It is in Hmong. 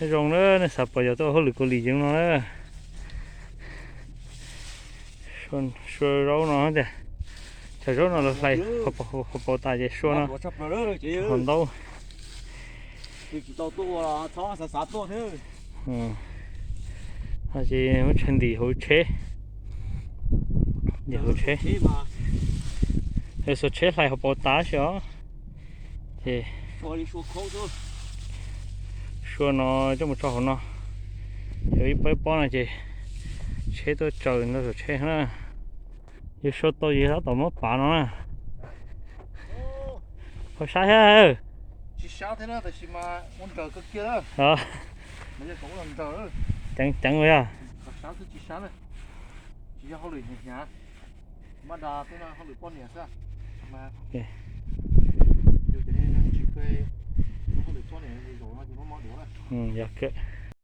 Nyob zoo na, nej xav pom yog tuaj ua hauj lwm kos lis yeev no na. Sua zaub no tiag, cov zaub no lawv hlais hauv paus tas ces sua no hauv ntaub. Ces muab tshaw ntim hauv tsheb, ntim hauv tsheb, xuas tsheb hlais hauv paus tas si os. Ces sua no coj mus tso hauv no, ces ib pob ib pob no ces tsheb tuaj tsaws nrog saum tsheb na. Yus sua tau yus tab tom muab pav no na. Ho sab thiab. Tsis sab thiab na, tab sis mas ua nraws kawg kiag na. Ceev ceev yog. Tsis yog hauj lwm hnyav hnyav, maj da tej no hauj lwm poj niam xwb. Yus cov neeg tsis phem, hauj lwm poj niam zaum no ces muab mob duav na. Yog kawg.